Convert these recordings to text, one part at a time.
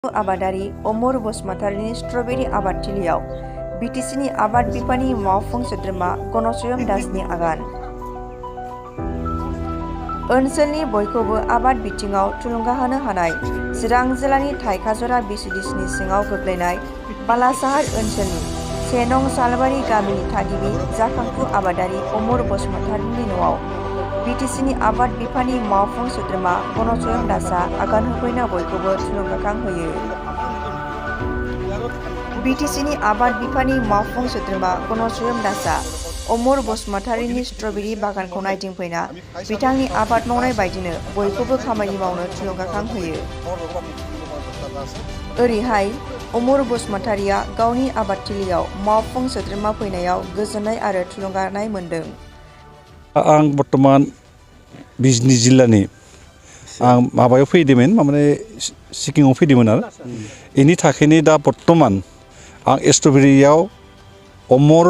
आबादारि अमर बसुमतारिनि स्ट्रबेरी आबादथिलियाव बिटिसिनि आबाद बिफाननि मावफुं सोद्रोमा गणचयन दासनि आगान। ओनसोलनि बयखौबो आबाद बिथिङाव थुलुंगा होनो हानाय चिरां जिल्लानि थाइखाजरा बिसिडिसिनि सिङाव गोग्लैनाय बालासाहार ओनसोलनि 1 नं सालबारि गामिनि थागिबि जाखांफु आबादारि अमर बसुमतारिनि न'आव बिटिसिनि आबाद बिफाननि मावफुं सोद्रोमा गणचयन दासआ आगान होफैना बयखौबो थुलुंगाखां होयो। बिटिसिनि आबाद बिफाननि मावफुं सोद्रोमा गणचयन दासआ अमर बसुमतारिनि स्ट्रबेरी बागानखौ नायदिंफैना बिथांनि आबाद मावनाय बायदिनो बयखौबो खामानि मावनो थुलुंगाखां होयो। ओरैहाय अमर बसुमतारिया गावनि आबादथिलियाव मावफुं सोद्रोमा फैनायाव गोजोननाय आरो थुलुंगानाय मोन्दों। आं बर्तमान बिजनी जिल्लानि आं माबायाव फैदोंमोन माने सिक्किमाव फैदोंमोन आरो इनि थाखायनो दा बर्तमान आं स्ट्रबेरीयाव अमर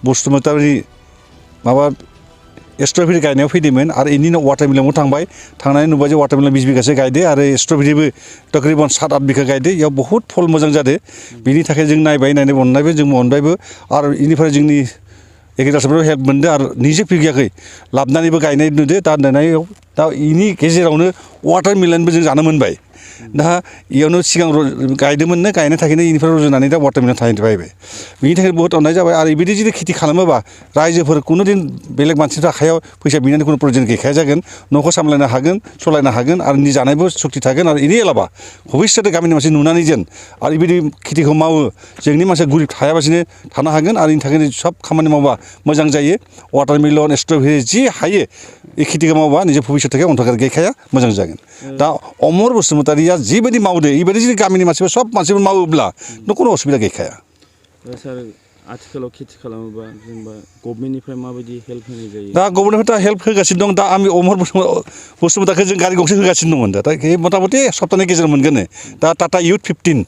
बसुमतारी माबा स्ट्रबेरी गायनायाव फैदोंमोन आरो इनि उनाव वाटारमेलनबो थांनानै नुबाय जे वाटारमेलन 20 बिगासो गायदो आरो स्ट्रबेरीबो तकरीबन 7-8 बिगा गायदो इयाव बहुत फल मोजां जादों। बिनि थाखाय जों नायबाय अननायबो जों अनबायबो आरो इनिफ्राय जोंनि एग्रिकालचारफोराव हेल्प मोनदों आरो निजे फैयाखै लाबनानैबो गायनाय नुदो दा इनि गेजेरावनो वाटारमेलनबो जों जानो मोनबाय। दा इयावनो सिगां गायदोंमोननो गायनो थाखायनो इनिफ्राय रज'नानै दा वाटारमेलन थाहैबाय। बिनि थाखाय बहुत अननाय जाबाय आरो बिदि जुदि खेथि खालामोबा रायजोफोर कुनुदिन बेलेग मानसिनि आखायाव फैसा बिनानै कुनु प्रयजन गैखाया जागोन। न'खौ सामलायनो हागोन सलायनो हागोन आरो नि जानायबो सक्ति थागोन आरो इनि एलाबा भबिष्यते गामिनि मानसि नुनानै जेन आरो बिदि खेथिखौ मावो जोंनि मानसिया गरिब थायाबासिनो थानो हागोन आरो इनि थाखायनो सब खामानि मावबा मोजां जायो। वाटारमेलन स्ट्रबेरी जि हायो इ खेथिखौ मावबा निजे भबिष्यते अन्धकार गैखाया मोजां जागोन। दा अमर बसुमतारिया जिबायदि मावदो इबायदि जुदि गामिनि मानसिफोर सब मानसिफोर मावोब्ला कुनु असुबिदा गैखाया। सार आथिखालाव खेथि खालामोबा जेनेबा गभर्नमेन्टनिफ्राय माबायदि हेल्प होनाय जायो? दा गभर्नमेन्टआ हेल्प होगासिनो दं। दा आं अमर बसुमतारिखौ जों गारि गंसे होगासिनो दंमोन दा मथा-मथि सप्ताहनि गेजेराव मोनगोन। दा टाटा युथ 15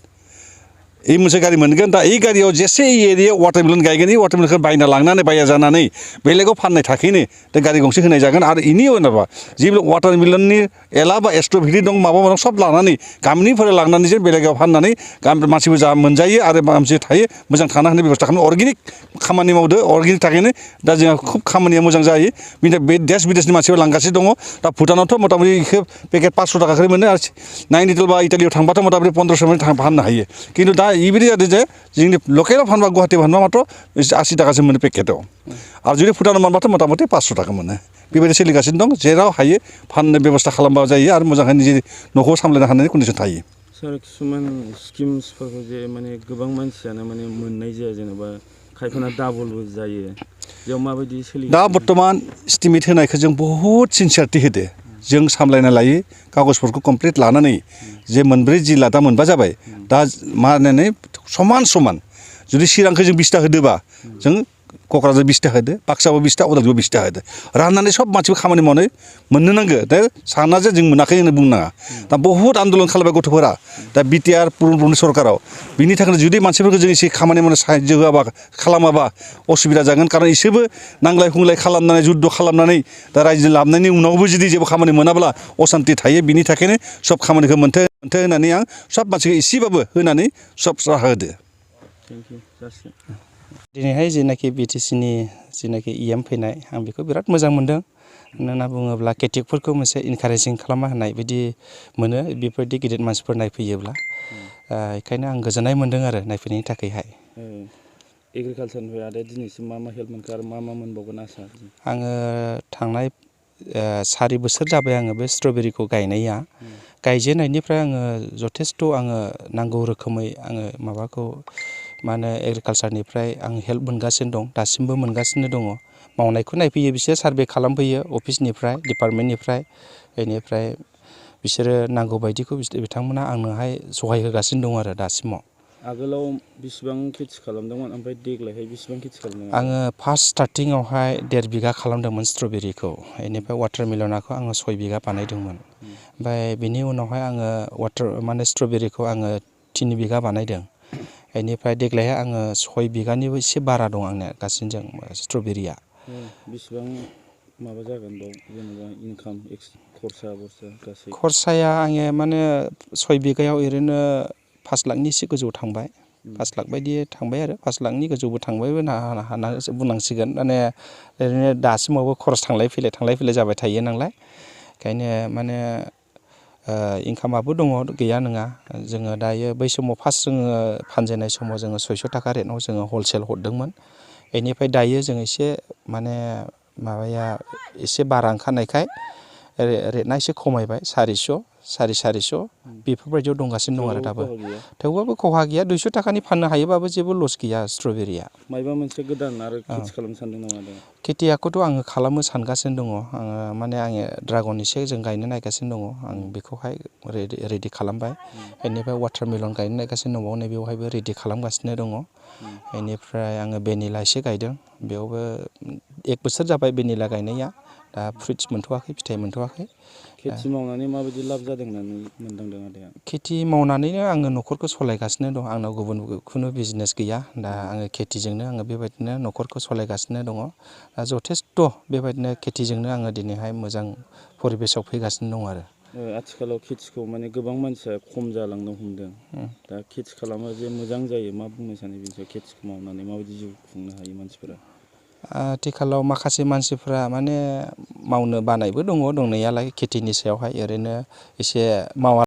इ मोनसे गारि मोनगोन। दा इ गारियाव जेसे एरियायाव वाटारमेलन गायगोन इ वाटारमेलनखौ बायना लांनानै बाया जानानै बेलेगाव फाननाय थाखैनो दा गारि गंसे होनाय जागोन आरो इनि उनावबा जि वाटारमेलननि एला बा स्ट्रबेरी दं माबा सब लानानै गामिनिफोरा लांनानै जे बेलेगाव फाननानै मानसिबो जा मोनजायो आरो मानसि थायो मोजां थानो हानाय बेबस्था खालामनो अर्गेनिक खामानि मावदो। अर्गेनिक थाखायनो दा जोंहा खुब खामानिया मोजां जायो। बिनिफ्राय बे देश बिदेशनि मानसिफोर लांगासिनो दङ। दा भुटानावथ' मथा-मथि इखौ पेकेट 500 थाखाखै मोनो आरो नाइनिटेल बा इटालियाव थांबाथ' मथा-मथि 1500 फाननो हायो। खिन्थु दा इबायदि जादों जे जोंनि लकेलाव फानबा गुवाहाटियाव फानबा मात्र 80 थाखासो मोनो पेकेटाव आरो जुदि भुटानाव मोनबाथ' मथा-मथि 500 थाखा मोनो। बेबायदि सोलिगासिनो दं। जेराव हायो फाननो बेबस्था खालामबा जायो आरो मोजाङै निजे न'खौ सामलायनो हानायनि कन्डिसन थायो। सार किसुमान स्किम्सफोरखौ जे माने गोबां मानसियानो माने मोननाय जाया जेनेबा खायफाना डाबलबो जायो बेयाव माबायदि सोलियो? दा बर्तमान एस्टिमेट होनायखौ जों बहुत सिनसियारिटि होदो। जों सामलायना लायो कागजफोरखौ कमप्लिट लानानै जे मोनब्रै जिल्ला दा मोनबा जाबाय। दा मा होननानै समान जुदि चिरांखौ जों 20टा होदोबा जों क'क्राझार 20टा होदो बाक्साबो 20टा उदालगुरियाव 20टा होदो राननानै सब मानसिबो खामानि मावनो मोननो नांगो। दा साना जे जों मोनाखै होनना बुंनो नाङा। दा बहुत आन्दलन खालामबाय गथ'फोरा दा बिटिआर पुरन सरकाराव। बिनि थाखायनो जुदि मानसिफोरखौ जों एसे खामानि मावनो साहाय्य होआबा खालामाबा असुबिदा जागोन। खारन इसोरबो नांलाय खुंलाय खालामनानै जुद्ध खालामनानै दा रायजो लाबनायनि उनावबो जुदि जेबो खामानि मोनाब्ला असान्ति थायो। बिनि थाखायनो सब खामानिखौ मोनथो होननानै आं सब मानसिखौ एसेबाबो होनानै सब राहा होदो। दिनैहाय जेनाखि बिटिसिनि जेनाखि EM फैनाय आं बेखौ बिराद मोजां मोनदों। मानो होनना बुङोब्ला खेथियकफोरखौ मोनसे इनकारेजिं खालामना होनाय बायदि मोनो बेफोरबायदि गिदिर मानसिफोर नायफैयोब्ला। बेखायनो आं गोजोननाय मोन्दों आरो नायफैनायनि थाखायहाय। एग्रिकालसारनिफ्राय आरो दिनैसिम मा हेल्प मोनखो आरो मा मोनबावगोन आसा? आङो थांनाय 4 बोसोर जाबाय आङो बे स्ट्रबेरीखौ गायनाया। गायजेननायनिफ्राय आङो जथेस्थ' आङो नांगौ रोखोमै आङो माबाखौ मा होनो एग्रिकालसारनिफ्राय आं हेल्प मोनगासिनो दं दासिमबो मोनगासिनो दङ। मावनायखौ नायफैयो बिसोर सार्भे खालामफैयो अफिसनिफ्राय डिपार्टमेन्टनिफ्राय। बेनिफ्राय बिसोरो नांगौ बायदिखौ बिथांमोना आंनोहाय सहाय होगासिनो दं आरो दासिमाव। आगोलाव बेसेबां खेथि खालामदोंमोन ओमफ्राय देग्लायहाय बेसेबां खेथि खालामदों? आङो फार्स्ट स्टार्टिंआवहाय 1.5 बिगा खालामदोंमोन स्ट्रबेरीखौ। बेनिफ्राय वाटारमेलनखौ आङो 6 बिगा बानायदोंमोन। ओमफ्राय बिनि उनावहाय आङो स्ट्रबेरीखौ आङो 3 बिगा बानायदों। बेनिफ्राय देग्लायहाय आङो 6 बिगानिबो एसे बारा दं आंनिया गासैजों स्ट्रबेरीया। बेसेबां माबा जागोन बाव जेनेबा इनकाम खरसा बरसा गासै खरसाया आङो माने 6 बिगायाव ओरैनो 5 लाखनि एसे गोजौ थांबाय 5 लाख बायदि थांबाय आरो 5 लाखनि गोजौबो थांबायबो हानासो बुंनांसिगोन माने ओरैनो दासिमावबो खरस थांलाय फैलाय जाबाय थायो नालाय ओंखायनो माने इनकामाबो दङ गैया नङा जोङो दायो बै समाव फार्स्ट जोङो फानजेननाय समाव जोङो 600 थाखा रेटआव जोङो हलसेल हरदोंमोन बेनिफ्राय दायो जों एसे माने माबाया एसे बारा ओंखारनायखाय रेटआ एसे खमायबाय 400 450 बेफोरबायदियाव दंगासिनो दं आरो दाबो थेवबाबो खहा गैया 200 थाखानि फाननो हायोबाबो जेबो लस गैया स्ट्रबेरिया मायबा मोनसे गोदान आरो खेथि खालामनो सानदों नामा दा खेथियाखौथ' आङो खालामनो सानगासिनो दङ आङो ड्रागन एसे जों गायनो नागिरगासिनो दङ आं बेखौहाय रेडि खालामबाय बेनिफ्राय वाटारमेलन गायनो नागिरगासिनो दङ नैबेयावहायबो रेडि खालामगासिनो दङ बेनिफ्राय आङो भेनिला एसे गायदों बेयावबो 1 बोसोर जाबाय भेनिला गायनाया दा फ्रुइट्स मोनथ'वाखै फिथाइ मोनथ'वाखै खेथि मावनानै माबायदि लाब जादों होननानै मोनदांदों आदाया खेथि मावनानैनो आङो न'खरखौ सालायगासिनो दं आंनाव गुबुन खुनु बिजनेस गैया दा आङो खेथिजोंनो आङो बेबायदिनो न'खरखौ सालायगासिनो दङ दा जथेस्थ' बेबायदिनो खेथिजोंनो आङो दिनैहाय मोजां परिबेसाव फैगासिनो दं आरो आथिखालाव खेथिखौ माने गोबां मानसिया खम जालांनो हमदों दा खेथि खालामबा जे मोजां जायो मा बुंनो सानो बेनि सायाव खेथिखौ मावनानै माबायदि जिउ खुंनो हायो मानसिफोरा आथिखालाव माखासे मानसिफ्रा माने मावनो बानायबो दङ दंनायालाय खेथिनि सायावहाय ओरैनो एसे मावा